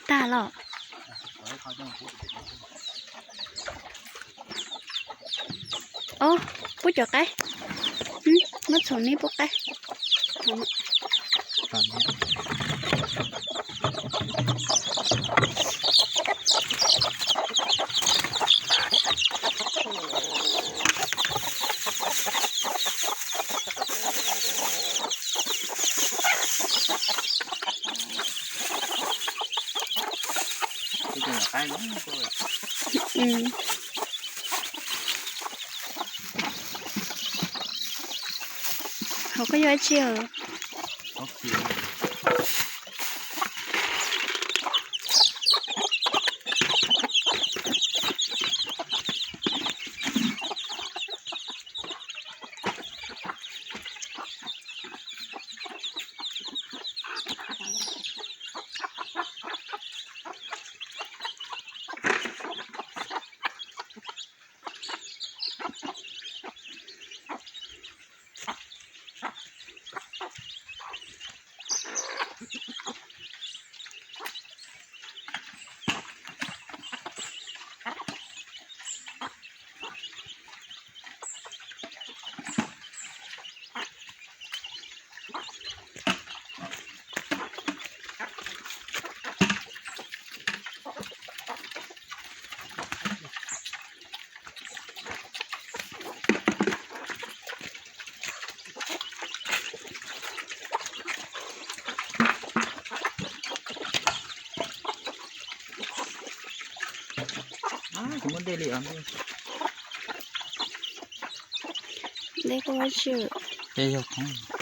tag los. Ob, pub cov qaib. Muab txhoom neb pub qaib. Hauv koj yog dab tsi os? Kuv muab dej li os. Dej koj ua tsi? Dej yog thoob.